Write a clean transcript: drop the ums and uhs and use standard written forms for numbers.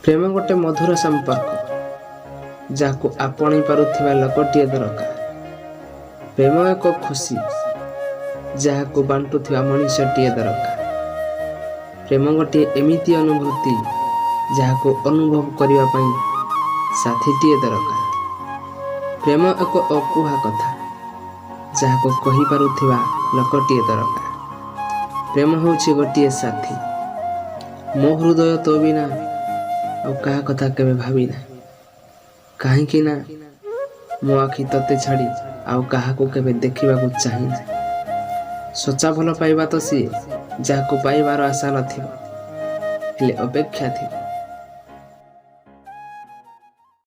ପ୍ରେମ ଗୋଟେ ମଧୁର ସମ୍ପର୍କ, ଯାହାକୁ ଆପଣେଇ ପାରୁଥିବା ଲୋକଟିଏ ଦରକାର। ପ୍ରେମ ଏକ ଖୁସି, ଯାହାକୁ ବାଣ୍ଟୁଥିବା ମଣିଷଟିଏ ଦରକାର। ପ୍ରେମ ଗୋଟିଏ ଏମିତି ଅନୁଭୂତି, ଯାହାକୁ ଅନୁଭବ କରିବା ପାଇଁ ସାଥୀଟିଏ ଦରକାର। ପ୍ରେମ ଏକ ଅକୁହା କଥା, ଯାହାକୁ କହିପାରୁଥିବା ଲୋକଟିଏ ଦରକାର। ପ୍ରେମ ହେଉଛି ଗୋଟିଏ ସାଥୀ। ମୋ ହୃଦୟ ତୋ ବିନା ଆଉ କାହା କଥା କେବେ ଭାବି ନାହିଁ, କାହିଁକି ନା ମୋ ଆଖି ତତେ ଛାଡ଼ି ଆଉ କାହାକୁ କେବେ ଦେଖିବାକୁ ଚାହେଁ ନାହିଁ। ସଚ୍ଚା ଭଲ ପାଇବା ତ ସିଏ, ଯାହାକୁ ପାଇବାର ଆଶା ନଥିବ, ହେଲେ ଅପେକ୍ଷା ଥିବ।